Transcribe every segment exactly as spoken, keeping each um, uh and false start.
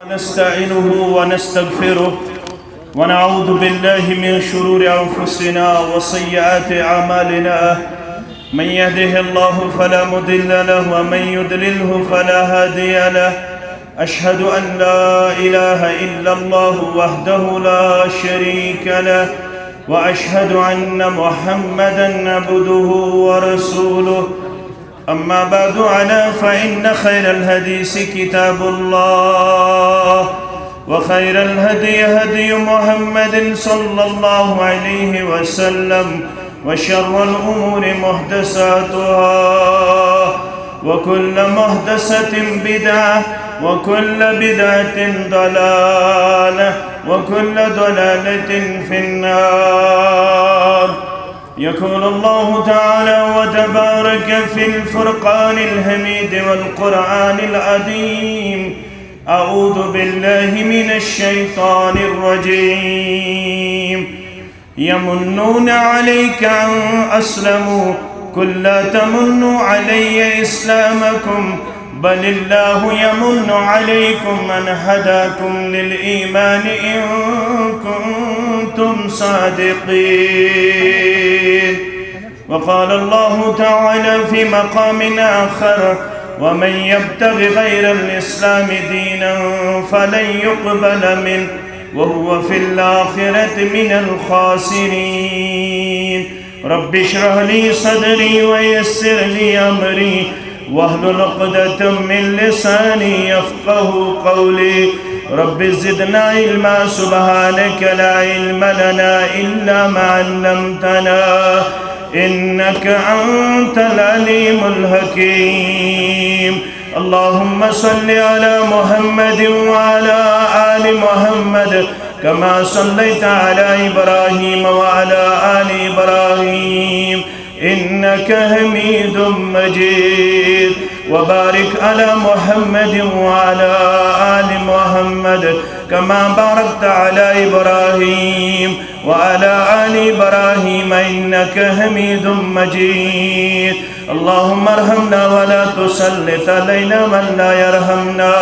ونستعينه ونستغفره، ونعوذ بالله من شرور أنفسنا وسيئات أعمالنا. من يهده الله فلا مضل له، ومن يضلله فلا هادي له. أشهد أن لا إله إلا الله وحده لا شريك له، وأشهد أن محمدا عبده ورسوله. أما بعد، ألا فإن خير الحديث كتاب الله، وخير الهدي هدي محمد صلى الله عليه وسلم، وشر الأمور محدثاتها، وكل محدثة بدعة، وكل بدعة ضلالة، وكل ضلالة في النار. يقول الله تعالى وتبارك في الفرقان الحميد والقرآن العظيم: أعوذ بالله من الشيطان الرجيم. يمنون عليك أن أسلموا، قل لا تمنوا علي إسلامكم، بل الله يمن عليكم أن هداكم للإيمان إن كنتم صادقين. وقال الله تعالى في مقام آخر: ومن يبتغ غير الإسلام دينا فلن يقبل منه وهو في الآخرة من الخاسرين. رب اشرح لي صدري ويسر لي أمري واحلل عقدة من لساني يفقه قولي. رب زدنا علما، سبحانك لا علم لنا إلا ما علمتنا إنك أنت العليم الحكيم. اللهم صل على محمد وعلى آل محمد كما صليت على إبراهيم وعلى آل إبراهيم إنك حميد مجيد. وبارك على محمد وعلى آل محمد كما باركت على إبراهيم وعلى آل إبراهيم إنك حميد مجيد. اللهم ارحمنا ولا تسلط علينا من لا يرحمنا.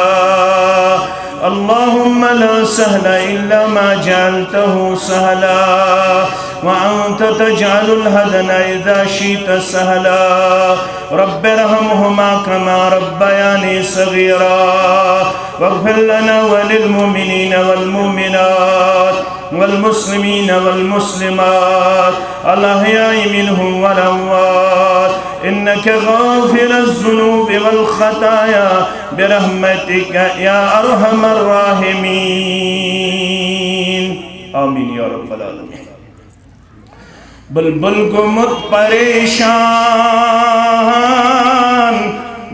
اللهم لا سهل إلا ما جعلته سهلا، وأنت تجعل الحزن إذا شئت سهلا. رب ارحمهما كما ربياني صغيرا. واغفر لنا وللمؤمنين والمؤمنات والمسلمين والمسلمات الأحياء منهم والأموات إنك غافر الذنوب والخطايا برحمتك يا أرحم الراحمين. آمين يا رب العالمين. بلبل گوٚمُت پریشان،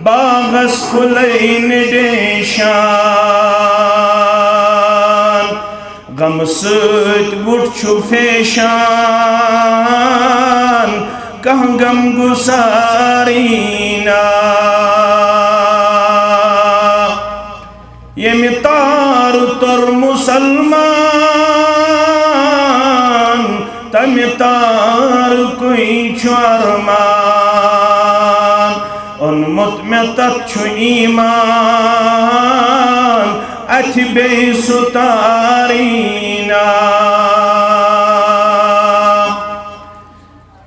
باغس کھُلے نہٕ ڈیشان۔ غمہٕ سۭتۍ وُٹھ چھُ فیشان، کانٛہہ غم گُسارٕے نا۔ ییٚمہِ تارٕ توٚر مُسلمان، تَمہِ تارُکُے چھُ ارمان۔ اوٚنمُت مےٚ تَتھ چھُ ایمان، اَتھِ بیٚیہِ سُہ تارٕے نا۔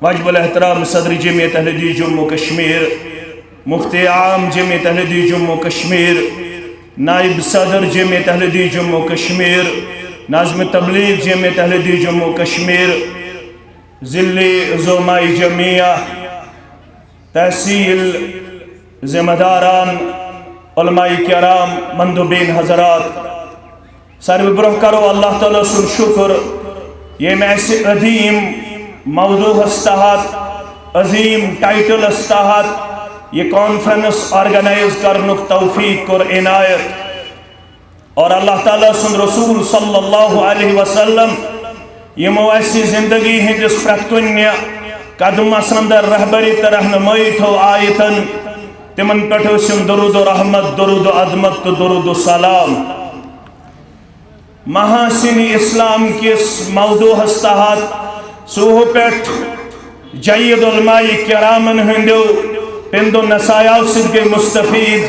واجب الاحترام صدر جمعیت اہل حدیث جموں و کشمیر، مفتی عام جمعیت اہل حدیث جموں و کشمیر، نائب صدر جمعیت اہل حدیث جموں و کشمیر، ناظم تبلیغ جمعیت اہل حدیث جموں و کشمیر، ضلعی زعماء جمعیہ، تحصیل ذمہ داران، علماء کرام، مندوبین حضرات، ساروی برونٛہہ کرو اللہ تعالیٰ سُنٛد شکر، ییٚمۍ اَسہِ عظیٖم موضوعس تحت، عظیٖم ٹائٹلس تحت یہِ کانفرنس آرگنائز کرنُک توفیق کوٚر عنایت۔ اور اللہ تعالیٰ سُنٛد رسول صلی اللہ علیہ وسلم یِمو اَسہِ زندگی ہٕنٛدِس پرٛٮ۪تھ کُنہِ قدمس اندر رہبری تہٕ رہنمٲیی تھٲو آیتن، تِمن پٮ۪ٹھ ٲسِم درود و رحمت، درود و عظمت تہٕ درود و سلام۔ محاسن اسلام کِس موضوعس تحت سوہو پٮ۪ٹھ جید علماء کرامن ہٕنٛدیو پِند و نصایاو سۭتۍ گٔے مستفید۔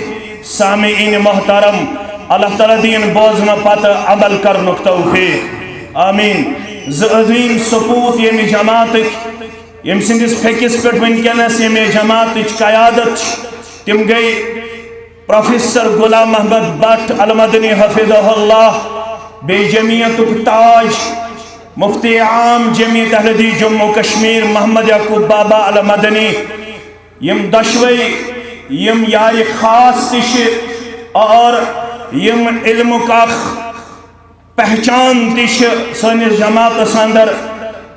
سامعین محترم، اللہ تعالیٰ دِیِن بوزنہٕ پتہٕ عمل کرنُک توفیق۔ آمین۔ زٕ عظیٖم سپوٗت ییٚمہِ جماعتٕکۍ، ییٚمہِ سٕنٛدِس پھیٚکِس پٮ۪ٹھ وٕنکیٚنَس ییٚمہِ جماعتٕچ قیادت چھِ، تِم گٔے پروفیسر غلام محمد بٹ المدنی حفظہ اللہ، بیٚیہِ جمعیتُک تاج، مفتی عام جمعیت اہل حدیث جموں کشمیر محمد یعقوب بابا المدنی۔ یِم دۄشوے، یِم یارِ خاص تہِ چھِ اور یِم علمُک اکھ پہچان تہِ چھِ سٲنِس جماعتس اندر۔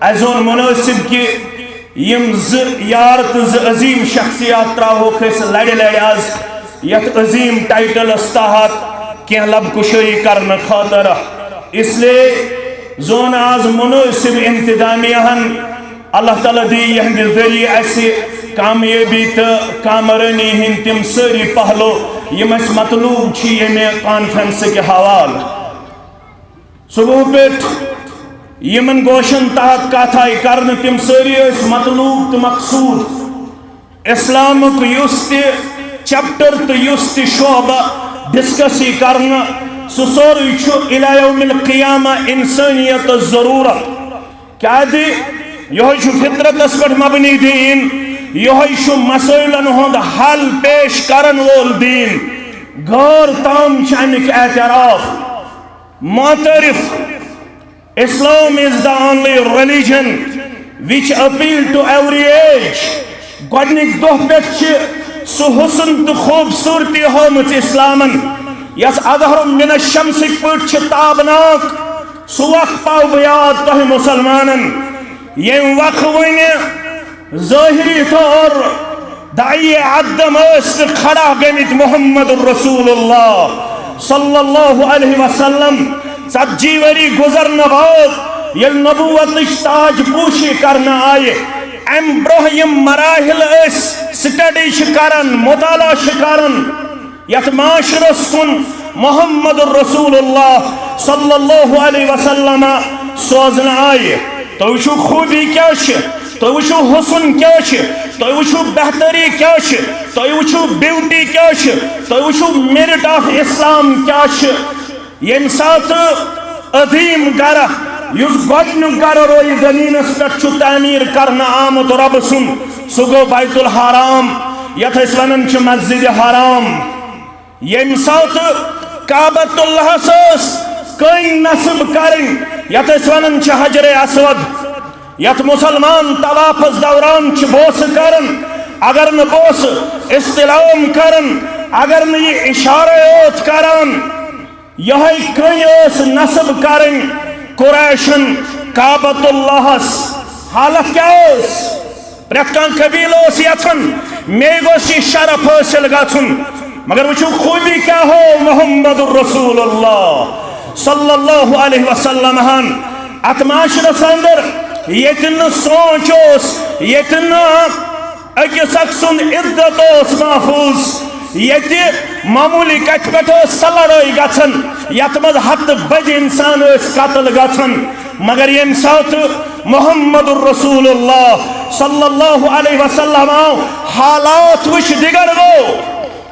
اسہِ زون مُنٲسِب کہِ یِم زٕ یار تہٕ زٕ عظیٖم شخصیات ترٛاوہوکھ أسۍ لڑِ لڑِ از یتھ عظیٖم ٹائٹلس تحت کینٛہہ لب کشٲیی کرنہٕ خٲطرٕ۔ اس لیے زون از مُنٲسِب انتظامیہ ہن۔ اللہ تعالیٰ دی یِہنٛدِ ذٔریعہٕ اسہِ کامیٲبی تہٕ کامرٲنی ہٕنٛدۍ تِم سٲری پہلو یِم اسہِ مطلوب چھِ ییٚمہِ کانفرنسہٕ کہِ حوالہٕ۔ صبح پٮ۪ٹھ یِمن گوشن تحت کتھ آیہِ کرنہٕ، تِم سٲری ٲسۍ مطلوب تہٕ مقصود۔ اسلامُک یُس تہِ چیپٹر تہٕ یُس تہِ شعبہٕ ڈسکس یی کرنہٕ، سُہ سورُے چھُ الی یوم القیامہ انسانیتس ضرورت۔ کیازِ یہوے چھُ فطرتس پٮ۪ٹھ مبنی دین، یہوے چھُ مسائلن ہُنٛد حل پیش کرن وول دین۔ غٲر تام چھُ امیُک اعتراف۔ معترف، Islam is the only religion which appeal to every age۔ گۄڈنِکۍ دۄہ پٮ۪ٹھ چھِ سُہ حسن تہٕ خوبصورتی ہٲومٕژ اسلامن، یۄس اظہر من الشمسٕکۍ پٲٹھۍ چھِ تابناک۔ سُہ وق پاو بہٕ یاد تۄہہِ مسلمانن، ییٚمہِ وقہٕ وٕنہِ ظٲہری طور داعی عدم ٲسۍ نہٕ کھڑا گٔمٕتۍ محمد رسول اللہ صلی اللہ علیہ وسلم۔ ژتجی ؤری گُزرنہٕ بعد ییٚلہِ نبوتٕچ تاج پوشی کرنہٕ آیہِ، امہِ برونٛہہ یِم مراحل أسۍ سٹڈی چھِ کران، مطالعہ چھِ کران، یتھ معاشرس کُن محمد رسول اللہ صلی اللہ علیہ وسلم سوزنہٕ آیہِ۔ تُہۍ وٕچھِو خوٗبی کیٛاہ چھِ، تُہۍ وٕچھِو حسن کیٛاہ چھِ، تُہۍ وٕچھِو بہتری کیٛاہ چھِ، تُہۍ وٕچھِو بیوٹی کیٛاہ چھِ، تُہۍ وٕچھِو میرٹ آف اسلام کیٛاہ چھِ۔ ییٚمہِ ساتہٕ عظیٖم گرٕ، یُس گۄڈٕنیُک گرٕ رویہِ زٔمیٖنَس پٮ۪ٹھ چھُ تعمیٖر کرنہٕ آمُت رۄبہٕ سُنٛد، سُہ گوٚو بیت الحرام، یَتھ أسۍ وَنان چھِ مسجد حرام۔ ییٚمہِ ساتہٕ کعبۃ اللہَس ٲس کٔنۍ نصب کرٕنۍ، یَتھ أسۍ وَنان چھِ حجر اسود، یَتھ مُسلمان طوافَس دوران چھِ بوسہٕ کران، اگر نہٕ بوسہٕ استلام کران، اگر نہٕ یہِ اِشارَے یوت کران، یہے کٔنۍ ٲس نصب کرٕنۍ قریشن کعبۃ اللہس۔ حالت کیٛاہ ٲس؟ پرٛٮ۪تھ کانٛہہ قبیلہٕ اوس یژھان مے گوٚژھ یہِ شرف حٲصِل گژھُن، مگر وٕچھِو خوٗبی کیٛاہ ہٲو محمد رسول اللہ صلی اللہ علیہ وسلم ہن اتھ معاشرس اندر، ییٚتہِ نہٕ سونٛچ اوس، ییٚتہِ نہٕ أکِس اکھ سُنٛد عزت اوس محفوظ، ییٚتہِ معموٗلی کتھِ پٮ۪ٹھ ٲس سۄ لڑٲے گژھان یتھ منٛز ہتہٕ بٔدۍ انسان ٲسۍ قتل گژھان، مگر ییٚمہِ ساتہٕ محمد رسول اللہ صلی اللہ علیہ وسلم آو، حالات وٕچھ دِگر گوٚو۔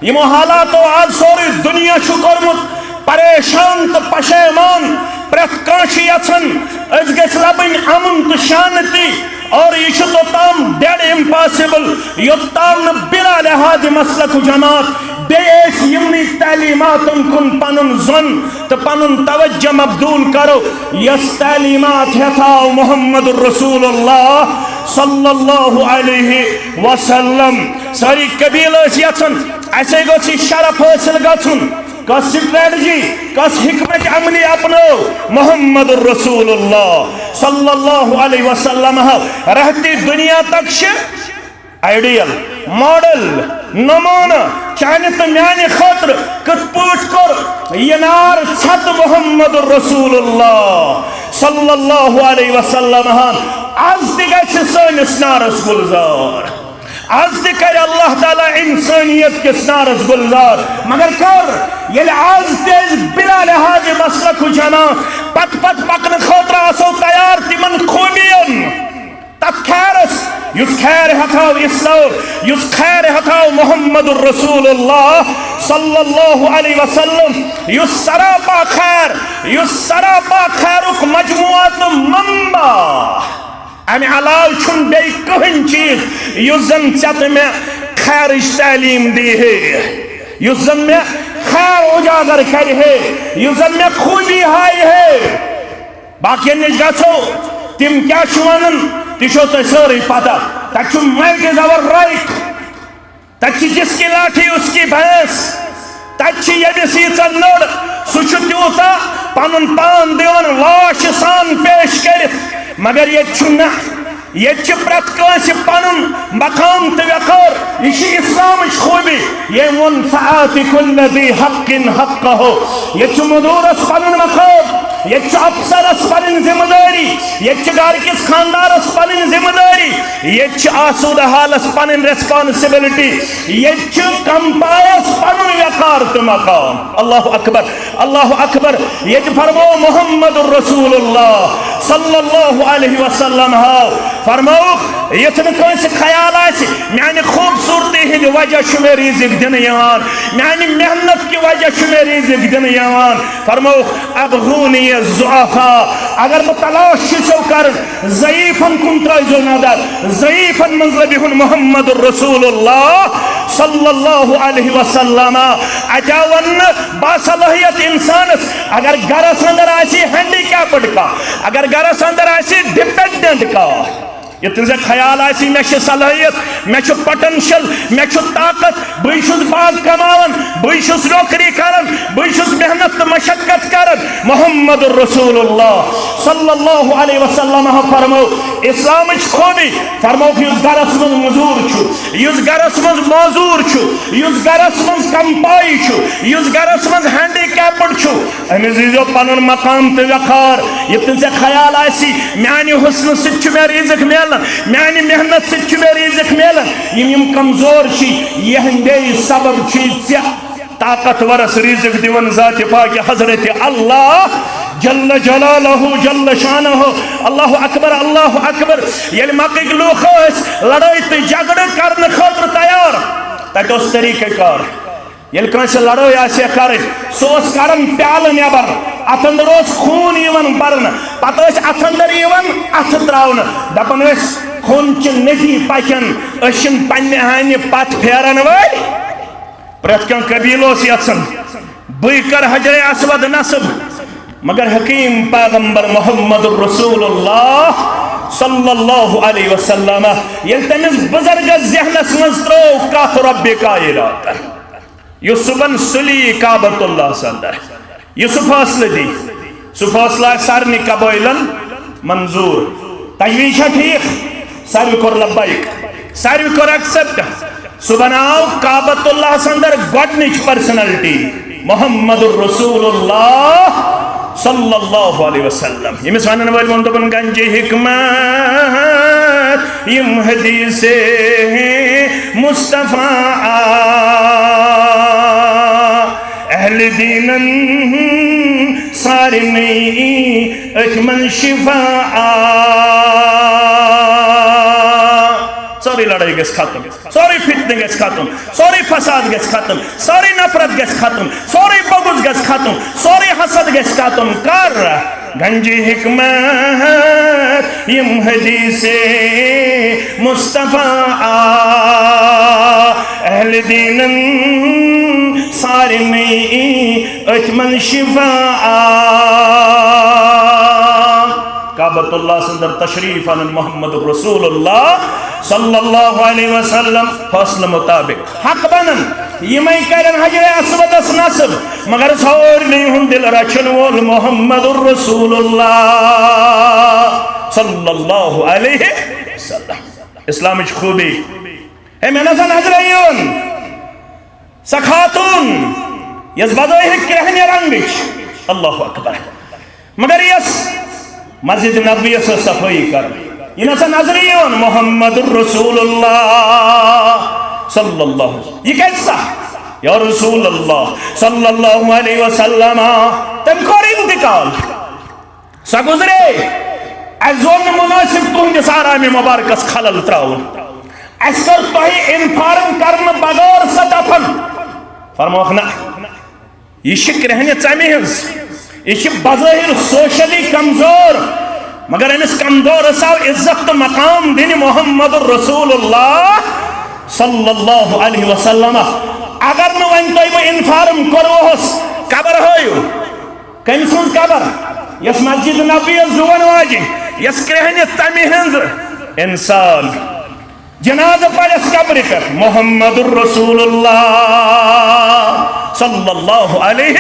یِمو حالاتو آز سورُے دُنیا چھُ کوٚرمُت پریشان تہٕ پشیمان۔ پرٛٮ۪تھ کانٛہہ چھُ یژھان أسۍ گٔژھۍ لبٕنۍ امن تہٕ شانتی، اور یہِ چھُ توٚتام ڈیڈ امپاسبل یوٚتام نہٕ بلا لحاظ مسلک و جماعت بیٚیہِ أسۍ یِمنٕے تعلیماتن کُن پنُن ظۄن تہٕ پنُن توجہ مبذول کرو، یۄس تعلیمات ہیتھ آو محمد رسول اللہ صلی اللہ علیہ وسلم۔ سٲری قبیلہٕ ٲسۍ یژھان اسے گوٚژھ یہِ شرف حٲصِل گژھُن۔ کس سٹریٹجی، کس حکمت عملی اپنٲو محمد رسول اللہ صلی اللہ علیہ وسلم؟ رہتی دنیا تک چھِ آئیڈیل، ماڈل، نمونہٕ چانہِ تہٕ میانہِ خٲطرٕ کِتھ پٲٹھۍ کوٚر یہِ نار ژھتہٕ محمد رسول اللہ صلی اللہ علیہ وسلم ہن۔ از تہِ گژھِ سٲنِس نارس گُلزار۔ از تہِ کرِ اللہ تعالیٰ انسانیت کِس نارس گُلزار، مگر کر؟ ییٚلہِ از تہِ أسۍ بلا لحاظ مسلک و جماعت پتہٕ پتہٕ پکنہٕ خٲطرٕ آسو تیار، تِمن خوٗبین، تتھ خیرس، یُس خیر ہتھاو اسلام، یُس خیر ہتھاو محمد رسول اللہ صلی اللہ علیہ وسلم، یُس سراپا خیر، یُس سراپا خیرُک مجموعہ تہٕ منبع۔ امہِ علاوٕ چھُنہٕ بیٚیہِ کٕہٕنۍ چیٖز یُس زن ژےٚ تہٕ مےٚ خیرٕچ تعلیٖم دی ہے، یُس زن مےٚ خیر اجاگر کرِ ہے، یُس زن مےٚ خوٗبی ہایہِ ہے۔ باقین نِش گژھو، تِم کیٛاہ چھِ ونان، تہِ چھو تۄہہِ سٲرٕے پتہ۔ تتہِ چھُ مایکہِ زبر رایٹ، تتہِ چھِ جس کی لاٹھی اس کی بھینس، تتہِ چھِ ییٚمِس ییٖژاہ نٔر، سُہ چھُ تیوٗتاہ پنُن پان دِوان واش سان پیش کٔرِتھ۔ مگر ییٚتہِ چھُنہٕ، ییٚتہِ چھِ پرٛٮ۪تھ کٲنٛسہِ پنُن مقام تہٕ وقار۔ یہِ چھِ اسلامٕچ خوٗبی۔ ییٚمۍ ووٚن، "فآت کل ذی حق حقہ"۔ ییٚتہِ چھُ مزوٗرس پنُن مقام، ییٚتہِ چھُ افسرس پنٕنۍ ذمہٕ دٲری، ییٚتہِ چھِ گرٕ کِس خاندارس پنٕنۍ ذمہٕ دٲری، ییٚتہِ چھِ آسوٗدٕ حالس پنٕنۍ ریسپانسبلٹی، ییٚتہِ چھُ کمپایس پنُن وقار تہٕ مقام۔ اللہ اکبر، اللہ اکبر۔ ییٚتہِ فرموو محمد رسول اللہ صلی اللہ علیہ وسلم ہاو، فرمووُکھ، یُتھ نہٕ کٲنٛسہِ خیال آسہِ، میانہِ خوٗبصوٗرتی ہٕنٛدِ وجہ چھُ مےٚ رِزِق دِنہٕ یِوان، میانہِ محنت کہِ وجہ چھُ مےٚ رِزِق دِنہٕ یِوان۔ فرمووُکھ، "ابغونی الضعفاء"، اگر بہٕ تلاش چھُسو کران، ضعیفن کُن ترٲیزیو نظر، ضعیفن منٛز لبہِ ہُن محمد رسول اللہ صلی اللہ علیہ وسلم۔ اتیا ون نہٕ باصلاحیت انسانس، اگر گرس اندر آسہِ ہینڈی کیپڈ کانٛہہ، اگر گرس اندر آسہِ ڈپینڈنٹ کانٛہہ، ییٚتٮ۪ن ژےٚ خیال آسی، مےٚ چھِ صلٲحیت، مےٚ چھُ پوٹینشل، مےٚ چھُ طاقت، بٕے چھُس باغ کماوان، بٕے چھُس نوکری کران، بٕے چھُس محنت تہٕ مشقت کران۔ محمد رسول اللہ صلی اللہ علیہ وسلم فرمو، اسلامٕچ خوٗبی فرموکھ، یُس گرس منٛز مزوٗر چھُ، یُس گرس منٛز معذوٗر چھُ، یُس گرس منٛز کمپائی چھُ، یُس گرس منٛز ہینڈی کیپڈ چھُ، أمِس دیٖزیو پنُن مقام تہٕ وقار۔ ییٚتٮ۪ن ژےٚ خیال آسی، میانہِ حسنہٕ سۭتۍ چھُ مےٚ رِزق میلان، میانہِ محنت سۭتۍ چھُ مےٚ رِزق میلان، یِم یِم کمزور چھِ، یِہنٛدے سبب چھُے ژےٚ طاقتورس رِزق دِوان ذاتِ پاکِ حضرت اللہ جل جلالہ جل شانہ۔ اللہ اکبر، اللہ اکبر۔ ییٚلہِ مکٕکۍ لوٗکھ ٲسۍ لڑٲے تہٕ جھگڑٕ کرنہٕ خٲطرٕ تیار، تتہِ اوس طریقہ کار۔ ییٚلہِ کٲنٛسہِ لڑٲے آسہِ ہا کرٕنۍ، سُہ اوس کڑان پیالہٕ نٮ۪بر، اتھ اندر اوس خوٗن یِوان برنہٕ، پتہٕ ٲسۍ اتھ اندر یِوان اتھٕ تراونہٕ، دپان ٲسۍ، "خوٗنہٕ چہِ ندی پکن، أسۍ چھِنہٕ پننہِ ہانہِ پتھ پھیرن وٲلۍ۔" پرٛٮ۪تھ کانٛہہ قبیلہٕ اوس یژھان، بٕے کرٕ حجرِ اسود نصب، مگر حکیم پیغمبر محمد رسول اللہ صلی اللہ علیہ وسلم، ییٚلہِ تٔمِس بزرگس ذہنس منٛز ترٲو کتھ رب کائنات، یُس صبحن سُلی کعبۃ اللہ اندر، یہِ سُہ فٲصلہٕ دی، سُہ فٲصلہٕ آسہِ سارنٕے قبٲیلن منظوٗر۔ تجویز چھا ٹھیٖک؟ ساروی کوٚر لبیک، ساروی کوٚر ایکسپٹ۔ صبحن آو کعبۃ اللہ اندر گۄڈنِچ پرسنلٹی، محمد رسول اللہ صلی اللہ علیہ وسلم۔ ییٚمِس ونن وٲلۍ ووٚن، دوٚپُن، "گنجِ حکمت یِم حدیث مصطفیٰ آ، اہل دیٖنن سارنٕے أتھۍ منٛز شفا آ۔" سٲرٕے لڑٲے گژھِ ختم، سورُے فتنہٕ گژھِ ختم، سورُے فساد گژھِ ختم، سٲرٕے نفرت گژھِ ختم، سورُے بغض گژھِ ختم، سورُے حسد گژھِ ختم۔ کر؟ گنجِ حکمت یِم حدیث مصطفیٰ آ، اہل دیٖنن سارنٕے أتھۍ منٛز شفا آ۔ کعبۃ اللہ اندر تشریف انن محمد رسول اللہ صلی اللہ علیہ وسلم، فٲصلہٕ مطابق حق بنن، یِمے کرن حجر اسودس نصب، مگر سارنٕے ہُنٛد دل رچھن وول محمد رسول اللہ صلی اللہ علیہ وسلم۔ اسلامٕچ خوٗبی، ہے، مےٚ نسا نظرے یُن۔ سۄ خاتوٗن، یۄس بظٲہِر کرٛہنہِ رنٛگٕچ، اللہ اکبر، مگر یۄس مسجد نبویَس ٲس صفٲیی کران، یہِ نسا نظرِ یِوان محمد رسول اللہ صلی اللہ علیہ وسلم۔ یہِ کتہِ سا؟ یا رسول اللہ صلی اللہ علیہ وسلم، تٔمۍ کوٚر انتقال۔ سۄ گُزرے۔ اَسہِ زون نہٕ مُنٲسِب تُہٕنٛدِس آرامِ مُبارکَس خلل ترٛاوُن۔ اَسہِ کٔر تۄہہِ انفارم کرنہٕ بغٲر سۄ دفن۔ فرموکھ نہ۔ یہِ چھِ کرٛہنہِ ژَمہِ ہٕنٛز۔ یہِ چھِ بظٲہِر socially کمزور، مگر أمِس کمزورس آو عزت تہٕ مقام دِنہٕ محمد رسول اللہ صلی اللہ علیہ وسلم۔ اگر نہٕ وۄنۍ تۄہہِ بہٕ inform کوٚروہس، قبر ہٲیِو۔ کٔمۍ سٕنٛز قبر؟ یۄس مسجد نبوی یس ڈُوَن واجِنۍ، یۄس کرٛہنہِ ژَمہِ ہٕنٛز۔ انسان جنازٕ پرس قبرِ پٮ۪ٹھ محمد رسول اللہ صلی اللہ علیہ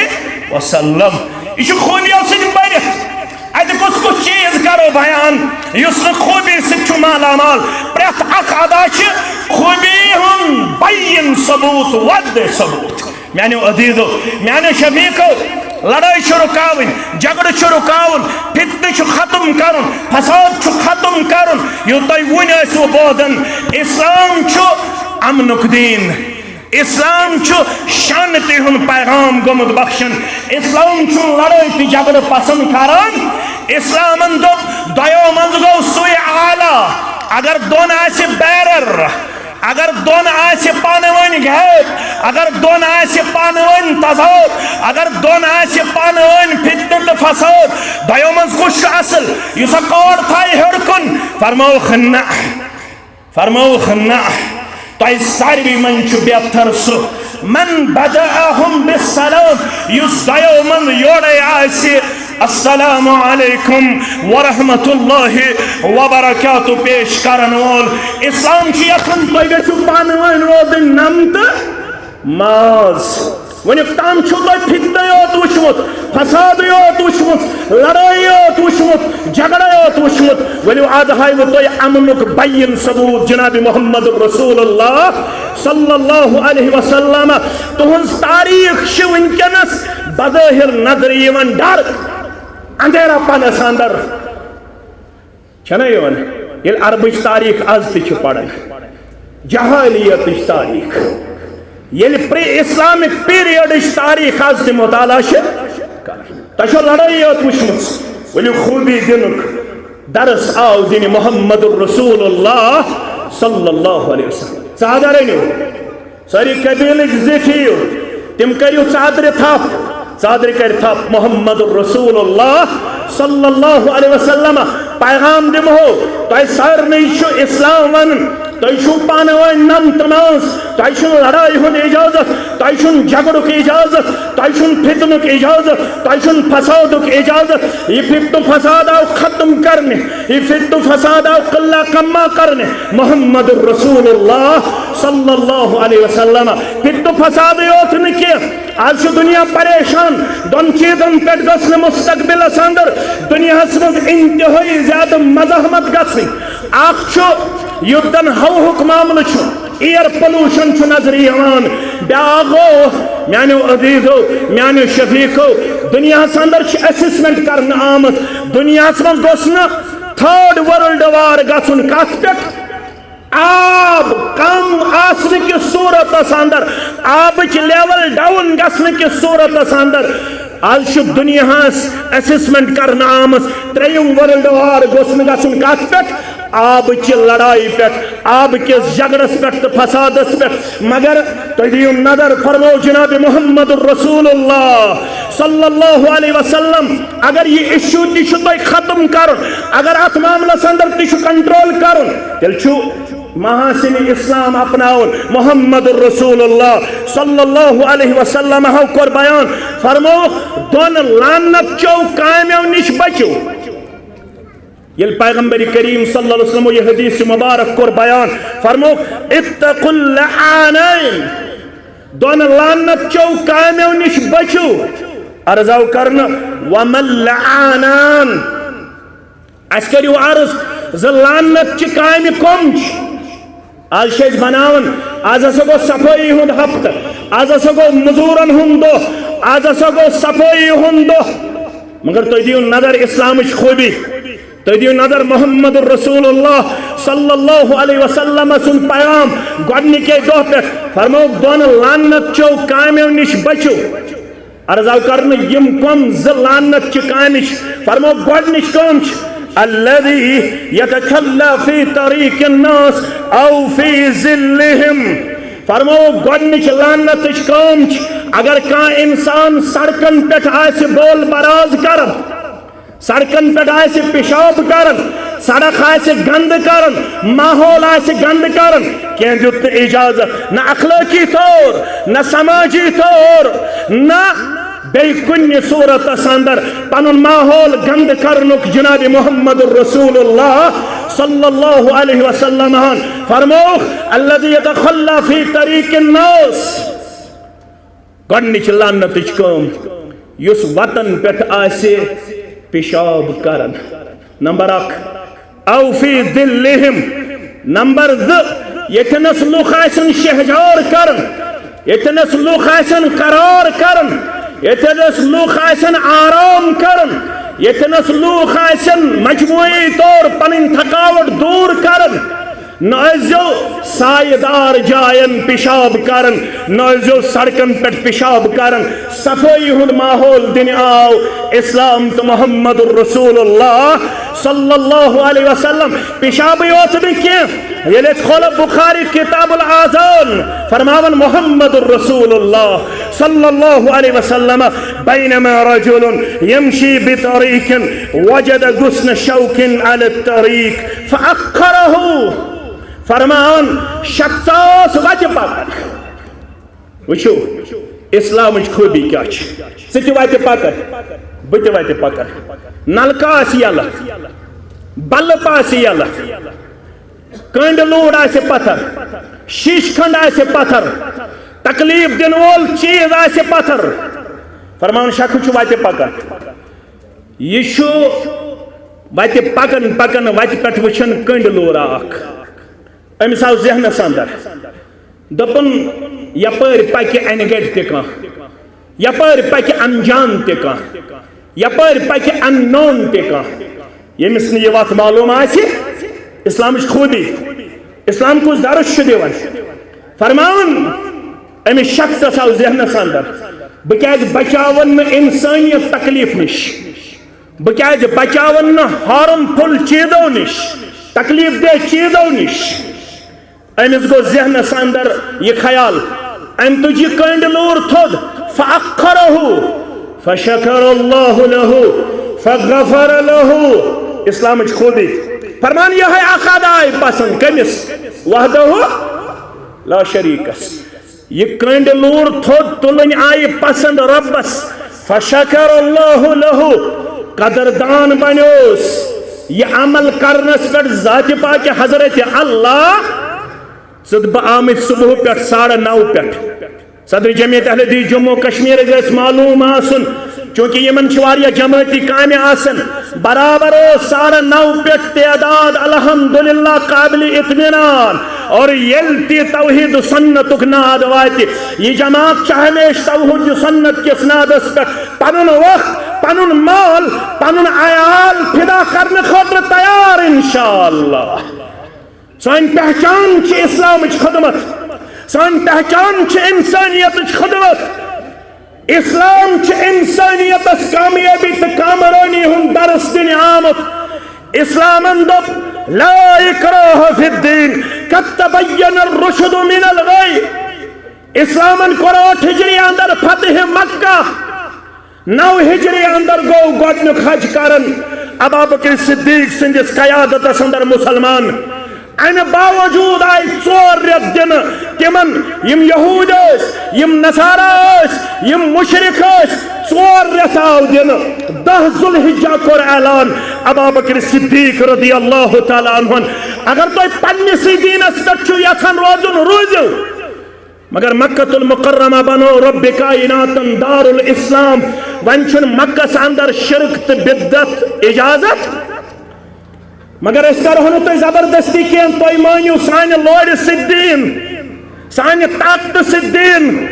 وسلم۔ یہِ چھُ خوٗبیو سۭتۍ بٔرِتھ۔ اتہِ کُس کُس چیٖز کرو بیان یُس نہٕ خوٗبی سۭتۍ چھُ مالا مال؟ پرٛٮ۪تھ اکھ ادا چھِ خوٗبی ہُنٛد بین ثبوت، وۄدٕ ثبوت۔ میانیو عزیزو، میانیو شفیقو، لڑٲے چھِ رُکاوٕنۍ، جھگڑٕ چھُ رُکاوُن، فتنہٕ چھُ ختم کرُن، فساد چھُ ختم کرُن۔ یہِ تۄہہِ وُنہِ ٲسوٕ بوزان، اسلام چھُ امنُک دین، اسلام چھُ شانتی ہُنٛد پیغام گوٚمُت بخشن۔ اسلام چھُنہٕ لڑٲے تہٕ جھگڑٕ پسند کران۔ اسلامن دوٚپ، دۄیو منٛز گوٚو سُے اعلیٰ۔ اگر دۄن آسہِ بیرر، اگر دۄن آسہِ پانہٕ ؤنۍ غیب، اگر دۄن آسہِ پانہٕ ؤنۍ تضاد، اگر دۄن آسہِ پانہٕ ؤنۍ فتنہٕ تہٕ فساد، دۄیو منٛز کُس چھُ اصل؟ یُس سا کورڈ تھایہِ ہیوٚر کُن، فرمووُکھ نہ، فرمووُکھ نہ، تۄہہِ ساروی منٛز چھُ بہتر سُہ، من بدأهم بالسلام، یُس دۄیو منٛز یورے آسہِ السلام علیکم ورحمۃ اللہ وبرکاتہ پیش کرن وول۔ اسلام چھُ یژھان تُہۍ گٔژھِو پانہٕ ؤنۍ روزٕنۍ نم تہٕ ماز۔ وُنیُک تام چھُو تۄہہِ فتنہٕ یوت وُچھمُت، فسادٕے یوت وُچھمُت، لڑٲیی یوت وُچھمُت، جھگڑے یوت وُچھمُت۔ ؤلِو، از ہاوٕ تۄہہِ امنُک بین ثبوت جناب محمد رسول اللہ صلی اللہ علیہ وسلم۔ تُہنٛز تاریخ چھِ وٕنکیٚنس بظٲہر نظرِ یِوان ڈارک، اندھیرا پنس اندر۔ چھنا یِوان؟ ییٚلہِ عربٕچ تاریخ از تہِ چھِ پران، جہالیتٕچ تاریخ، ییٚلہِ pre Islamic periodٕچ تاریخ از تہِ مطالعہ چھِ کران، تۄہہِ چھو لڑٲے یوت وٕچھمٕژ۔ ؤلِو، خوٗبی دِنُک درس آو دِنہٕ محمد رسول اللہ صلی اللہ علیہ وسلم۔ ژادر أنِو، سٲری قبیلٕکۍ زِٹھۍ یِیِو، تِم کٔرِو ژادرِ تھپھ، ژادرِ کَرِ تھپھ محمد رسول اللہ صلی اللہ علیہ وسلم۔ پیغام دِمہو تۄہہِ سارنٕے چھُ اسلام وَنُن، تۄہہِ چھُو پانہٕ ؤنۍ نم تہٕ ماز، تۄہہِ چھُنہٕ لڑایہِ ہُنٛد اجازت، تۄہہِ چھُنہٕ جھگڑُک اجازت، تۄہہِ چھُنہٕ فتنُک اجازت، تۄہہِ چھُنہٕ فسادُک اجازت۔ یہِ فتنہٕ فساد آو ختم کرنہِ، یہِ فتنہٕ فساد آو قلہ کما کرنہِ۔ محمد رسول اللہ صلی اللہ علیہ وسلم۔ فتنہٕ فسادٕے یوت نہٕ کینٛہہ، آز چھُ دُنیا پریشان۔ دۄن چیٖزن پٮ۪ٹھ گٔژھ نہٕ مستقبلس اندر دُنیاہس منٛز انتہٲئی زیادٕ مزاحمت گژھٕنۍ۔ اکھ چھُ یُتھ زن ہوہُک معاملہٕ چھُ، air pollution چھُ نظرِ یِوان۔ بیاکھ گوٚو، میانیو عزیزو، میانیو شفیقو، دُنیاہس اندر چھِ assessment کرنہٕ آمٕژ۔ دُنیاہس منٛز گوٚژھ نہٕ third world war گژھُن۔ کتھ پٮ۪ٹھ؟ آب کم آسنہٕ کِس صورتس اندر، آبٕچ level down گژھنہٕ کِس صورتس اندر۔ آز چھُ دُنیاہس assessment کرنہٕ آمٕژ، ترٛیٚیِم world war گوٚژھ نہٕ گژھُن۔ کتھ پٮ۪ٹھ؟ آبٕچہِ لڑایہِ پٮ۪ٹھ، آبہٕ کِس جھگڑس پٮ۪ٹھ تہٕ فسادس پٮ۪ٹھ۔ مگر تُہۍ دِیِو نظر، فرموو جناب محمد رسول اللہ صلی اللہ علیہ وسلم، اگر یہِ issue تہِ چھُ تۄہہِ ختم کرُن، اگر اتھ معاملس اندر تہِ چھُ control کرُن، تیٚلہِ چھُ محاسن اسلام اپناوُن۔ محمد رسول اللہ صلی اللہ علیہ وسلم ہو کوٚر بیان، فرمووُکھ، دۄن لعنت چو کامیو نِش بچِو۔ ییٚلہِ پیغمبر کریم صلی اللہ علیہ وسلم یہِ حدیث مبارک کوٚر بیان، فرمووُکھ، اتقوا اللعانین، دۄن لعنت چو کامیو نِش بچِو۔ عرض آو کرنہٕ، وما اللعانان؟ اسہِ کٔرِو عرض زِ لعنت چہِ کامہِ کم چھِ؟ از چھِ أسۍ بناوان، از ہسا گوٚو صفٲیی ہُنٛد ہفتہٕ، از ہسا گوٚو مزوٗرن ہُنٛد دۄہ، از ہسا گوٚو صفٲیی ہُنٛد دۄہ۔ مگر تُہۍ دِیِو نظر اسلامٕچ خوٗبی، تُہۍ دِیِو نظر محمد رسول اللہ صلی اللہ علیہ وسلم سُنٛد پیغام۔ گۄڈنِکے دۄہ پٮ۪ٹھ فرمووُکھ، دۄن لعنت چو کامیو نِش بٔچِو۔ عرض آو کرنہٕ، یِم کم زٕ لعنت چہِ کامہِ چھِ؟ فرموو، گۄڈنِچ کٲم چھِ، الذی یتخلی فی طریق الناس او فی ظلہم۔ فرموو، گۄڈنِچ لعنتٕچ کٲم چھِ، اگر کانٛہہ انسان سڑکن پٮ۪ٹھ آسہِ بول براز کران، سڑکن پٮ۪ٹھ آسہِ پیشاب کران، سڑک آسہِ گندٕ کران، ماحول آسہِ گندٕ کران، کینٛہہ دیُت نہٕ اجازت، نہ اخلٲقی طور، نہ سماجی طور، نہ بیٚیہِ کُنہِ صورتس اندر پنُن ماحول گندٕ کرنُک۔ جناب محمد رسول اللہ صلی اللہ علیہ وسلم ہن فرمووُکھ، الذي يتخلى في طريق الناس، گۄڈنِچ لعنتٕچ کٲم، یُس وتن پٮ۪ٹھ آسہِ پیشاب کران۔ نمبر اکھ، او فی ظلہم۔ نمبر زٕ، ییٚتھنس لُکھ آسن شہجار کران، ییٚتھنس لُکھ آسن قرار کران، ییٚتھنس لُکھ آسن آرام کران، ییٚتھنس لُکھ آسن مجموعی طور پنٕنۍ تھکاوٹ دور کران۔ نہ ٲسۍزیو سایہِ دار جاین پیشاب کران، نہ ٲسۍزیو سڑکن پٮ۪ٹھ پیشاب کران۔ صفٲیی ہُنٛد ماحول دِنہِ آو اسلام تہٕ محمد رسول اللہ صلی اللہ علیہ وسلم۔ پیشابٕے یوت نہٕ کینٛہہ، ییٚلہِ أسۍ کھولو بخاری کتاب الاذان، فرماوان محمد رسول اللہ صلی اللہ علیہ وسلم، بینما رجل یمشی بطریق وجد غصن شوک علی الطریق فأخرہ۔ فرمان، شخص اوس وتہِ پکان۔ وٕچھِو، اسلامٕچ خوٗبی کیٛاہ چھِ۔ ژٕ تہِ وتہِ پکان، بہٕ تہِ وتہِ پکان۔ نلکہٕ آسہِ یلہٕ، بلب آسہِ یلہٕ، کٔنٛڈۍ لوٗر آسہِ پتھر، شیٖشہٕ کھنٛڈ آسہِ پتھر، تکلیف دِنہٕ وول چیٖز آسہِ پتھر۔ فرمان، شخص چھُ وتہِ پکان۔ یہِ چھُ وتہِ پکان پکان وتہِ پٮ۪ٹھ وٕچھان کٔنٛڈۍ لوٗرا اکھ۔ أمِس آو ذہنس اندر، دوٚپُن، یپٲرۍ پکہِ انہِ گٹہِ تہِ کانٛہہ، یپٲرۍ پکہِ انجان تہِ کانٛہہ، یپٲرۍ پکہِ اننون تہِ کانٛہہ۔ ییٚمِس نہٕ یہِ وتھ معلوم آسہِ، اسلامٕچ خوٗبی، اسلام کُس درس چھُ دِوان؟ فرماوان، أمِس شخصس آو ذہنس اندر، بہٕ کیازِ بچاون نہٕ انسٲنیت تکلیف نِش؟ بہٕ کیازِ بچاون نہٕ ہارم فل چیزو نِش، تکلیف دہ چیزو نِش؟ أمِس گوٚو ذہنس اندر یہِ خیال، أمۍ تُج یہِ کٔنٛڈۍ لوٗر تھوٚد، فأخرہ، فشکر اللہ لہ، فغفر لہ۔ اسلامٕچ خوٗبی۔ فرمان، یہے اکھ ادا آیہِ پسند۔ کٔمِس؟ وحدہ لا شریکس۔ یہِ کٔنٛڈۍ لوٗر تھوٚد تُلٕنۍ آیہِ پسند رۄبس، فشکر اللہ لہ، قدردان بنیوس یہِ عمل کرنس پٮ۪ٹھ ذاتِ پاکہِ حضرت اللہ۔ ژٕ تہٕ بہٕ آمٕتۍ صبح پٮ۪ٹھ ساڑٕ نو پٮ۪ٹھ۔ صدر جمعیت اہل حدیث جموں کشمیر گژھِ معلوم آسُن، چونکہ یمن چھِ واریاہ جماعتی کامہِ آسان۔ برابر اوس ساڑٕ نو پٮ۪ٹھ تعداد الحمدللہ قابل اطمینان۔ اور ییٚلہِ تہِ توحید سنتُک ناد واتہِ، یہ جماعت چھِ ہمیشہ توحید سنت کِس نادس پٮ۪ٹھ پنُن وقت، پنُن مال، پنُن عیال فدا کرنہٕ خٲطرٕ تیار انشاءاللہ۔ سٲنۍ پہچان چھِ اسلامٕچ خدمت، سٲنۍ پہچان چھِ انسانیتٕچ خدمت۔ اسلام چھُ انسانیتس کامیٲبی تہٕ کامرٲنی ہُنٛد درس دِنہِ آمُت۔ اسلامن دوٚپ، لا اکراہ فی الدین، قد تبین الرشد من الغی۔ اسلامن کوٚر ٲٹھ ہجری اندر فتح مکہ۔ نو ہجری اندر گوٚو گۄڈنیُک حج کرن ابابکر صدیق سٕنٛدِس قیادتس اندر مسلمان۔ امہِ باوجود آیہِ ژور رٮ۪تھ دِنہٕ تِمن، یِم یہود ٲسۍ، یِم نصارا ٲسۍ، یِم مشرک ٲسۍ، ژور رٮ۪تھ آو دِنہٕ۔ دہ ذوالحجہ کوٚر اعلان ابابکر صدیق رضی اللہ تعالیٰ عنہن، اگر تُہۍ پننِسٕے دیٖنس پٮ۪ٹھ چھِو یژھان روزُن، روٗزِو۔ مگر مکہ المکرمہ بنو رب کائناتن دار الاسلام۔ وۄنۍ چھُنہٕ مکس اندر شرک تہٕ بدعت اجازت۔ مگر أسۍ کرہو نہٕ تۄہہِ زبردستی کینٛہہ، تُہۍ مٲنِو سانہِ لورِ سۭتۍ دیٖن، سانہِ طاقتہٕ سۭتۍ دیٖن۔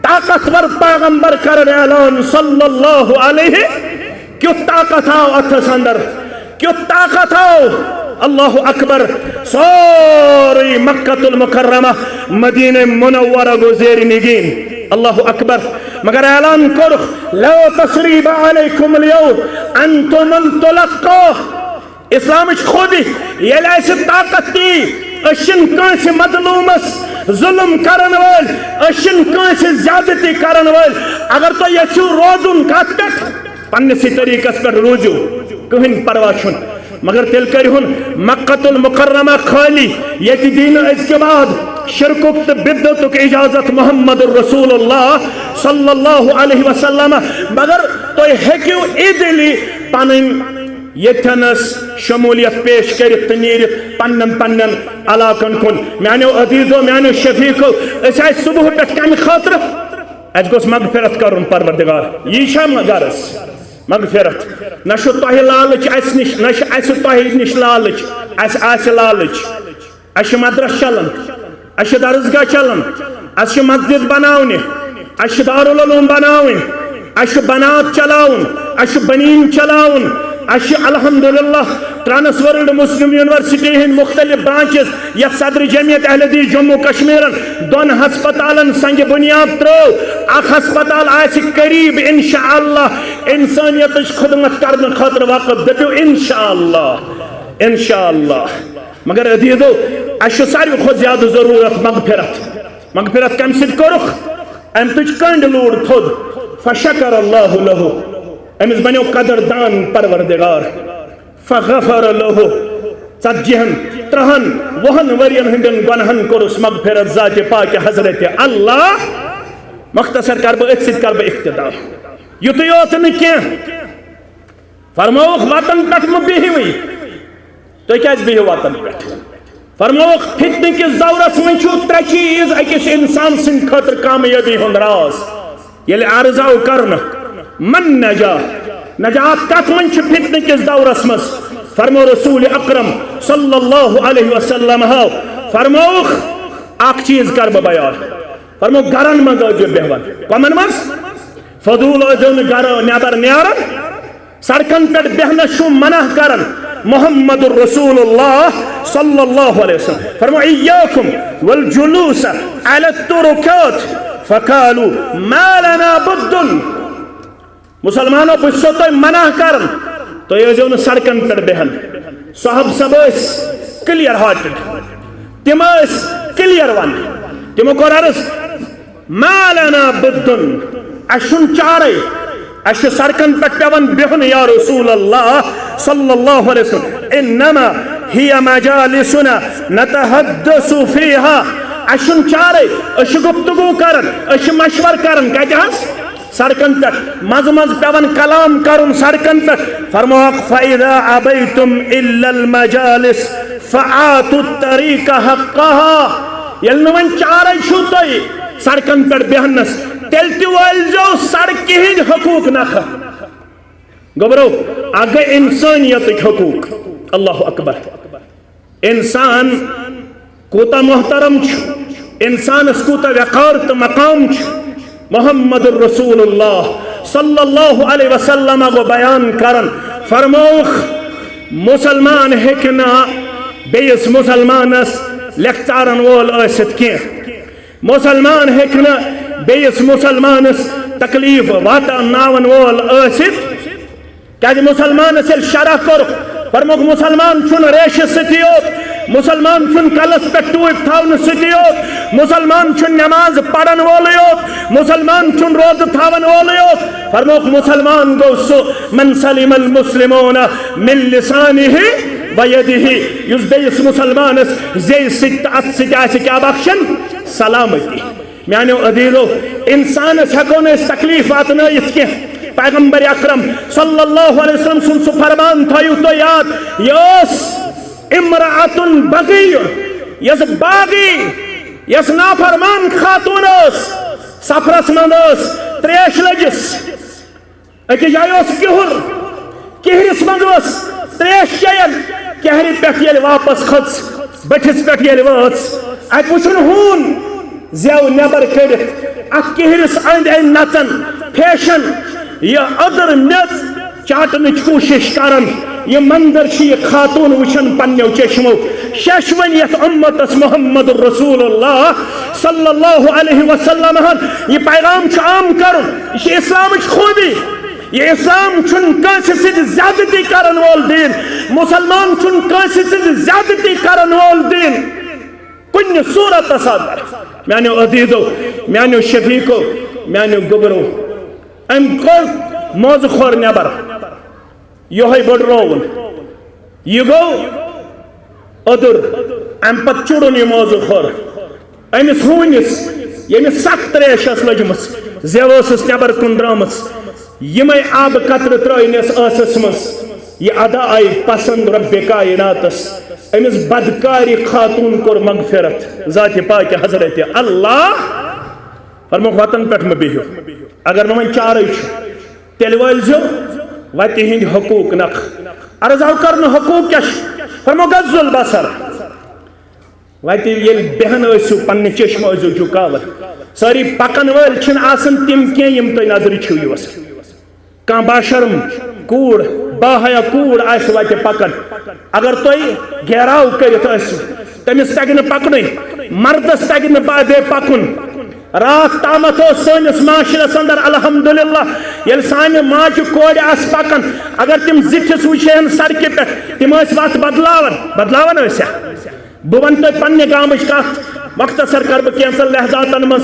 طاقتور پیغمبر کرن اعلان صلی اللہ علیہ، کیُتھ طاقت آو اتھس اندر، کیُتھ طاقت آو۔ اللہ اکبر۔ سورُے مکہ المکرمہ، مدینہ منورہ گوٚو زیر نگین۔ اللہ اکبر۔ مگر اعلان کوٚرُکھ، لا تثریب علیکم الیوم، انتم الطلقاء۔ اسلامٕچ خوٗبی، ییٚلہِ اَسہِ طاقت یی، أسۍ چھِنہٕ کٲنٛسہِ مظلوٗمس ظلم کرن وٲلۍ، أسۍ چھِنہٕ کٲنٛسہِ زیادتی کرن وٲلۍ۔ اگر تُہۍ یژھِو روزُن کتھ پٮ۪ٹھ، پننِسٕے طریٖقس پٮ۪ٹھ روٗزِو، کٕہٕنۍ پرواہ چھُنہٕ۔ مگر تیٚلہِ کٔرِہُن مکۃ المکرمہ خٲلی، ییٚتہِ دی نہٕ أزکہِ بعد شرکُک تہٕ بدعتُک اجازت محمد رسول اللہ صلی اللہ علیہ وسلم۔ مگر تُہۍ ہیٚکِو ایٖزیلی پنٕنۍ ییٚتھٮ۪نس شموٗلیت پیش کٔرِتھ تہٕ نیٖرِتھ پننٮ۪ن پننٮ۪ن علاقن کُن۔ میانیو عزیزو، میانیو شفیقو، أسۍ آے صبح پٮ۪ٹھ کمہِ خٲطرٕ؟ اَسہِ گوٚژھ مغفرت کرُن پروردگار۔ یی چھا غرض؟ مغفرت۔ نہ چھُ تۄہہِ لالچ اَسہِ نِش، نہ چھُ اَسہِ تۄہہِ نِش لالچ۔ اَسہِ آسہِ لالچ۔ اَسہِ چھِ مدرسہٕ چلان، اَسہِ چھِ درسگاہ چلان، اَسہِ چھِ مسجد بناونہِ، اَسہِ چھِ دارالعلوم بناوٕنۍ، اَسہِ چھُ بنات چلاوُن، اَسہِ چھُ بنیٖن چلاوُن، اَسہِ چھِ الحمدللہ ٹرانس ورلڈ مسلم یونیورسٹی ہٕنٛدۍ مختلف برانچز، یَتھ صدر جمعیت اہل حدیث جموں کشمیرن دۄن ہسپتالن سنگ بنیاد ترٲو۔ اکھ ہسپتال آسہِ قریب انشاءاللہ انسانیتٕچ خدمت کرنہٕ خٲطرٕ وقف۔ دٔپِو انشاءاللہ، انشاءاللہ۔ مگر عزیزو، اَسہِ چھُ ساروی کھۄتہٕ زیادٕ ضروٗرت مغفرت۔ مغفرت کَمہِ سۭتۍ کوٚرُکھ؟ أمۍ تُج کٔنٛڈۍ لوٗڑ تھوٚد۔ فشکر اللہ لہ، أمِس بنیو قدر دان پروردگار۔ فغفر لہ، ژتجی ہن، ترٛہن، وُہن ؤرین ہٕنٛدٮ۪ن گۄنہن کوٚرُس مغفرت ذاتِ پاکِ حضرت اللہ۔ مختصر کر بہٕ أتھۍ سۭتۍ کر بہٕ اختتام۔ یُتُے یوت نہٕ کینٛہہ، فرمووُکھ وطن پٮ۪ٹھ مہٕ بِہِوٕے۔ تُہۍ کیٛازِ بِہِو وطن پٮ۪ٹھ؟ فرمووُکھ، فتنہٕ کِس دورس منٛز چھُ ترٛےٚ چیٖز أکِس انسان سٕنٛدِ خٲطرٕ کامیٲبی ہُنٛد راز۔ ییٚلہِ عرض آو کرنہٕ، من نجا، نجات کتھ منٛز چھِ فتنہٕ کِس دورس منٛز؟ فرمو رسول اکرم صلی اللہ علیہ وسلم ہو، فرمووُکھ، اکھ چیٖز کر بہٕ بیان۔ فرمو، گرن منٛز ٲسۍزیو بیہوان۔ کمن منٛز؟ فضول ٲسۍزیو نہٕ گرٕ نٮ۪بر نیران۔ سڑکن پٮ۪ٹھ بیہنس چھُ منع کران محمد رسول اللہ صلی اللہ علیہ وسلم۔ فرمو، ایاکم والجلوس علی الطرقات، فقالوا ما لنا بد۔ مسلمانو، بہٕ چھُسو تۄہہِ منع کران، تُہۍ ٲسۍزیو نہٕ سڑکن پٮ۪ٹھ بیہان۔ صحابہ صٲب ٲسۍ کلیئر ہارٹڈ، تِم ٲسۍ کلیئر ون، تِمو کوٚر عرض، ما لنا بد، اَسہِ چھُنہٕ چارے، اَسہِ چھُ سڑکن پٮ۪ٹھ پٮ۪وان بِہُن یا رسول اللہ صلی اللہ علیہ وسلم۔ انما هي مجالسنا نتحدث فيها، اَسہِ چھُنہٕ چارے، أسۍ چھِ گفتگو کران، أسۍ چھِ مشور کران۔ کتہِ حظ؟ سڑکن پٮ۪ٹھ، منٛزٕ منٛزٕ پٮ۪وان کلام کرُن سڑکن پٮ۪ٹھ۔ فرمووُکھ، فاذا ابیتم الا المجالس فآتوا الطریق حقها۔ ییٚلہِ نہٕ وۄنۍ چارے چھُو تۄہہِ سڑکن پٮ۪ٹھ بیہنس، تیٚلہِ تہِ وٲلۍزیو سڑکہِ ہٕنٛدۍ حقوق نکھٕ۔ گوٚبرو، اکھ گٔے انسانیتٕکۍ حقوق۔ اللہ اکبر۔ انسان کوٗتاہ محترم چھُ، انسانس کوٗتاہ وقار تہٕ مقام چھُ۔ محمد رسول اللہ صلی اللہ علیہ وسلم گوٚو بیان کران، فرمووُکھ، مسلمان ہیٚکہِ نہٕ بیٚیِس مسلمانس لیکچارن وول ٲسِتھ کینٛہہ۔ مسلمان ہیٚکہِ نہٕ بیٚیِس مسلمانس تکلیف واتناون وول ٲسِتھ۔ کیازِ مسلمانس ییٚلہِ شرح کوٚرُکھ، فرمووُکھ، مسلمان چھُنہٕ ریشہِ سۭتی یوت، مسلمان چھُنہٕ کلس پٮ۪ٹھ ٹوپۍ تھاونہٕ سۭتی یوت، مسلمان چھُنہٕ نماز پرن وولُے یوت، مسلمان چھُنہٕ روزٕ تھاون وولُے یوت۔ فرمووُکھ، مسلمان گوٚو سُہ، من سلم المسلمون من لسانہ و یدہ، یُس بیٚیِس مسلمانس زیٚیہِ سۭتۍ تہٕ اتھٕ سۭتۍ آسہِ کیٛاہ بخشان؟ سلامتی۔ میانیو عزیزو، انسانس ہیٚکو نہٕ أسۍ تکلیف واتنٲیِتھ کینٛہہ۔ پیغمبر اکرم صلی اللہ علیہ وسلم سُنٛد سُہ فرمان تھٲیِو تُہۍ یاد، یہِ ٲس امرأة بغی، یۄس باغی، یۄس نافرمان خاتون ٲس، سفرس منٛز ٲس، تریش لٔجِس۔ أکِس جایہِ اوس کِہُر، کِہرِس منٛز اوس تریش چیٚیان۔ کِہرِ پٮ۪ٹھ ییٚلہِ واپس کھٔژ، بٔٹھِس پٮ۪ٹھ ییٚلہِ وٲژ، اَتہِ وُچھُن ہوٗن زٮ۪و نٮ۪بر کٔڑِتھ، اَتھ کِہرِس أنٛدۍ أنٛدۍ نژان، پھیشان، یہِ أدٕر میٚژ چاٹنٕچ کوٗشش کران۔ یہِ منظر چھُ یہِ خاتون وُچھان پننیو چشمو۔ شیشوٕنۍ یتھ امتس محمد رسول اللہ صلی اللہ علیہ وسلم ہن یہِ پیغام چھُ عام کرُن۔ یہِ چھِ اسلامٕچ خوٗبی۔ یہِ اسلام چھُنہٕ کٲنٛسہِ سۭتۍ زیادتی کرن وول دیٖن۔ مسلمان چھُنہٕ کٲنٛسہِ سۭتۍ زیادتی کرن وول دیٖن۔ پننہِ صورتس اندر۔ میانیو عزیزو، میانیو شفیقو، میانیو گوٚبرو، أمۍ کوٚر موزٕ کھۄر نٮ۪بر، یِہوٚے بٔڑرووُن۔ یہِ گوٚو اوٚدُر۔ اَمہِ پتہٕ چُڑُن یہِ موزٕ کھۄر۔ أمِس ہوٗنِس، ییٚمِس سخ تریش ٲس لٔجمٕژ، زٮ۪و ٲسٕس نٮ۪بر کُن درٛامٕژ، یِمے آبہٕ قطرٕ ترٲونس ٲسس منٛز۔ یہِ ادا آیہِ پسند رب کائناتس۔ أمِس بدکارِ خاتون کوٚر مغفرت ذاتِ پاکِ حضرت اللہ۔ فرمووُکھ، وتن پٮ۪ٹھ مہ بِہِو، اگر نہٕ وۄنۍ چارے چھُ، تیٚلہِ وٲلۍ زیو وتہِ ہٕنٛدۍ حقوٗق نکھ۔ عرض آو کرنہٕ، حقوٗق کیٛاہ چھِ؟ فرموو، غض البصر۔ وتہِ ییٚلہِ بیہن ٲسِو، پننہِ چشمہٕ ٲسۍزیو جُکاوان۔ سٲری پکن وٲلۍ چھِنہٕ آسان تِم کینٛہہ یِم تُہۍ نظرِ چھِو یِوان۔ کانٛہہ باشرم کوٗر، باحیا کوٗر آسہِ وتہِ پکان، اگر تُہۍ گیراو کٔرِتھ ٲسِو، تٔمِس تگہِ نہٕ پکنُے، مردس تگہِ نہٕ با-، بے پکُن۔ راتھ تامتھ اوس سٲنِس معاشرس اندر الحمدللہ، ییٚلہِ سانہِ ماجہِ کورِ آسہٕ پکان، اگر تِم زِٹھِس وٕچھِ ہن سڑکہِ پٮ۪ٹھ، تِم ٲسۍ وتھ بدلاوان، بدلاوان ٲسیا؟ بہٕ ونہٕ تۄہہِ پننہِ گامٕچ کتھ، مختصر کرٕ بہٕ کینٛژن لحظاتن منٛز،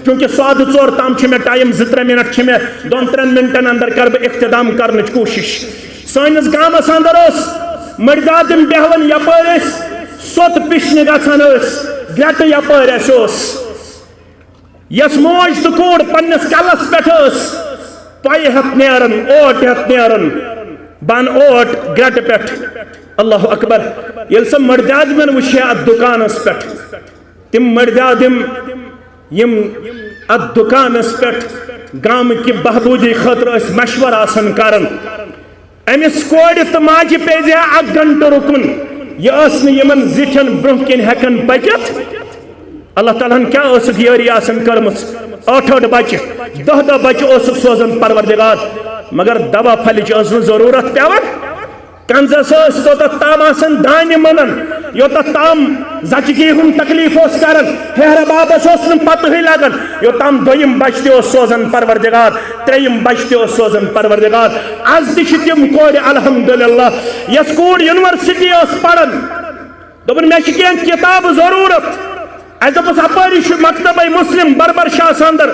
چونکہ سوادٕ ژور تام چھُ مےٚ ٹایم، زٕ ترٛےٚ منٹ چھِ مےٚ، دۄن ترٛٮ۪ن منٹن اندر کرٕ بہٕ اختتام کرنٕچ کوٗشش۔ سٲنِس گامس اندر ٲس مٔردادِم بیہوان، یپٲرۍ أسۍ سوٚت پِشنہِ گژھان ٲسۍ، گرٛٮ۪ٹہٕ یپٲرۍ اَسہِ اوس۔ یۄس موج تہٕ کوٗر پننِس کلس پٮ۪ٹھ ٲس، پۄیہِ ہٮ۪تھ نیران، اوٹ ہٮ۪تھ نیران، بن اوٹ گرٛٹہٕ پٮ۪ٹھ۔ اللہ اکبر۔ ییٚلہِ سۄ مٔردیادمٮ۪ن وٕچھِ ہا اتھ دُکانس پٮ۪ٹھ، تِم مٔردیادم یِم اتھ دُکانس پٮ۪ٹھ گامہٕ کہِ بہبوٗدی خٲطرٕ ٲسۍ مشورٕ آسان کران، أمِس کورِ تہٕ ماجہِ پیٚیہِ ہا اکھ گھنٹہٕ رُکُن۔ یہِ ٲس نہٕ یِمن زِٹھٮ۪ن برٛونٛہہ کِنۍ ہٮ۪کان پٔکِتھ۔ اللہ تعالیٰ ہن کیٛاہ ٲسٕکھ یٲری آسان کٔرمٕژ؟ ٲٹھ ٲٹھ بچہِ، دَہ دَہ بچہِ اوسُکھ سوزان پروردگار، مگر دوا پھلِچ ٲس نہٕ ضروٗرت پٮ۪وان۔ کنزس ٲسۍ توٚتتھ تام آسان دانہِ مٕنان، یوٚتتھ تام زچگی ہُنٛد تکلیف اوس کران، ہیہرٕ بابس اوس نہٕ پتہٕے لگان، یوٚتام دوٚیِم بچہِ تہِ اوس سوزان پروردگار، ترٛیٚیِم بچہِ تہِ اوس سوزان پروردگار۔ از تہِ چھِ تِم کورِ الحمدللہ۔ یۄس کوٗر یونیورسٹی ٲس پران، دوٚپُن، مےٚ چھِ کینٛہہ کِتابہٕ ضروٗرت۔ اَسہِ دوٚپُس، اَپٲری چھُ مکتبے مسلم بربر شاہس اندر،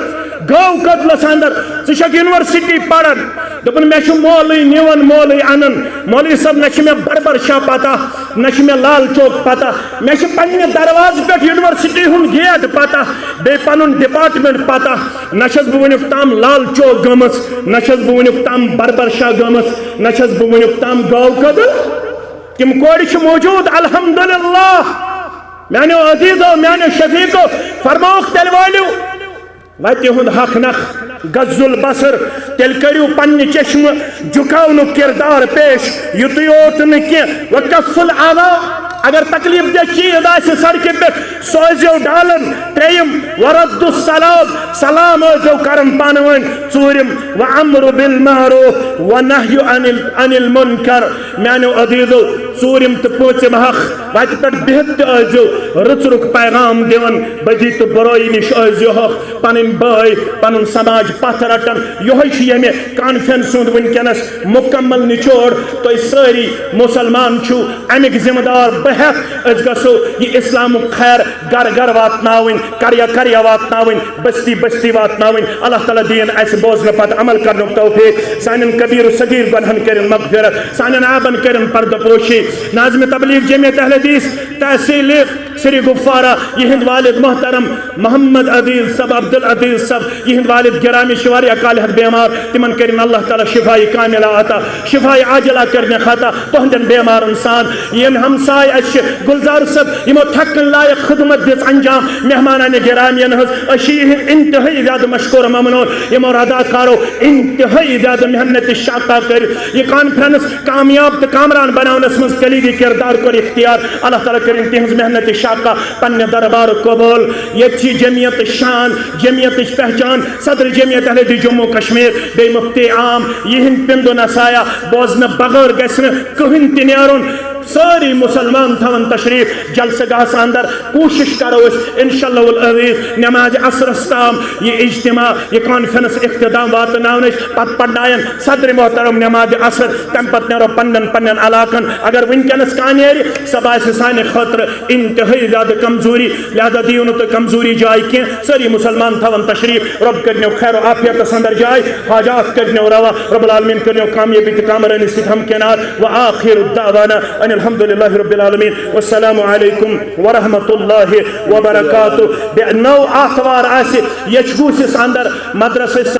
گٲو کدلس اندر، ژٕ چھکھ یونیورسٹی پران۔ دوٚپُن، مےٚ چھُ مولٕے نِوان، مولٕے اَنان، مولوی صٲب، نہ چھِ مےٚ بربر شاہ پتہ، نہ چھِ مےٚ لال چوک پتہ، مےٚ چھِ پننہِ دروازٕ پٮ۪ٹھ یونیورسٹی ہُنٛد گیٹ پتہ، بیٚیہِ پنُن ڈپارٹمنٹ پتہ۔ نہ چھَس بہٕ وُنیُک تام لال چوک گٔمٕژ، نہ چھَس بہٕ وُنیُک تام بربر شاہ گٔمٕژ، نہ چھَس بہٕ وُنیُک تام گٲو کدل۔ تِم کورِ چھِ موجود، الحمدللہ۔ میانیو عزیزو، میانیو شفیقو، فرمووُکھ، تیٚلہِ وٲلِو وتہِ ہُنٛد حق نکھ، غض البصر، تیٚلہِ کٔرِو پننہِ چشمہٕ جُکاونُک کردار پیش، یُتُے یوت نہٕ کینٛہہ، وکف الاذی، اگر تکلیف دہ چیز آسہِ سڑکہِ پٮ۪ٹھ، سوزیو ڈالن۔ ترٛیٚیِم، ورد السلام، سلام ٲسۍزیو کران پانہٕ ؤنۍ۔ ژوٗرِم، وامر بالمعروف ونہی عن ال-، عن المنکر۔ میانیو عزیزو، ژوٗرِم تہٕ پوٗنٛژِم حق، وتہِ پٮ۪ٹھ بِہِتھ تہِ ٲسۍزیو رٕژ رُک پیغام دِوان، بدی تہٕ بُرٲیی نِش ٲسۍزیو حق۔ پنٕنۍ بٲے، پنُن سماج پتھ رٹان۔ یِہوٚے چھُ ییٚمہِ کانفرنس ہُنٛد وٕنکیٚنس مکمل نچوڑ۔ تُہۍ سٲری مسلمان چھِو، اَمِکۍ ذمہٕ دار بہٕ ہٮ۪تھ۔ أسۍ گژھو یہِ اسلامُک خیر گرٕ گرٕ واتناوٕنۍ، قریا قریا واتناوٕنۍ، بستی بستی واتناوٕنۍ۔ اللہ تعالیٰ دِیِن اَسہِ بوزنہٕ پتہٕ عمل کرنُک توفیق۔ سانٮ۪ن کبیر و صغیر گۄنہن کٔرِن مغفرت، سانٮ۪ن عیبن کٔرِن پردٕ پوشی۔ ناظم تبلیغ جمعیت اہل حدیث تحصیل سری گفوارہ، یِہِنٛد والد محترم محمد عزیز صٲب، عبدالعزیز صٲب، یِہِنٛد والد گرامی چھِ واریاہ کالہِ ہٮ۪تھ بیمار، تِمن کٔرِن اللہ تعالیٰ شفایہِ کاملہ عطا، شفایہِ عاجلہ کٔرنٮ۪کھ عطا تُہنٛدٮ۪ن بیمارن سان۔ یِم ہمساے اَسہِ چھِ گلزار صٲب، یِمو تھکن لایق خدمت دِژ انجام مہمانانِ گرامین ہٕنٛز، أسۍ چھِ یِہِنٛدۍ انتہٲئی زیادٕ مشکور ممنون۔ یِمو رداکارو انتہٲئی زیادٕ محنت شاقہ کٔرِتھ یہِ کانفرنس کامیاب تہٕ کامران بناونس منٛز کلیدی کردار کوٚر اختیار۔ اللہ تعالیٰ کٔرِن تِہنٛز محنت شاقہ پننہِ دربار قبول۔ ییٚتہِ چھِ جمعیت شان، جمعیتٕچ پہچان، صدر جمعیت اہل حدیث جموں کشمیر، بیٚیہِ مفتی عام، یِہنٛدۍ پِندٕ نصایح بوزنہٕ بغٲر گژھِ نہٕ کٕہٕنۍ تہِ نیرُن۔ سٲری مسلمان تھاون تشریف جلسہٕ گاہس اندر۔ کوٗشش کرو أسۍ انشاءاللہ العزیز نماز عصرس تام یہِ اجتماع، یہِ کانفرنس اختتام واتناونٕچ۔ پتہٕ پرناون صدر محترم نماز عصر، تمہِ پتہٕ نیرو پننٮ۪ن پننٮ۪ن علاقن۔ اگر وٕنکیٚنس کانٛہہ نیرِ، سۄ باسہِ سانہِ خٲطرٕ انتہٲئی زیادٕ کمزوری، لہذا دِیِو نہٕ تُہۍ کمزوری جاے کینٛہہ۔ سٲری مسلمان تھاون تشریف، رب کٔرنو خیر و عافیتس اندر جاے، حاجات کٔرنو روا، رب العالمین کٔرنو کامیٲبی تہٕ کامرٲنی سۭتۍ ہمکنار۔ وآخر دعوانا ان الحمد للہ رب العالمین، والسلام علیکم ورحمۃ اللہ وبرکاتہ۔ بیٚیہِ نٔو آتھوار آسہِ یچھگوٗسِس اندر مدرسہ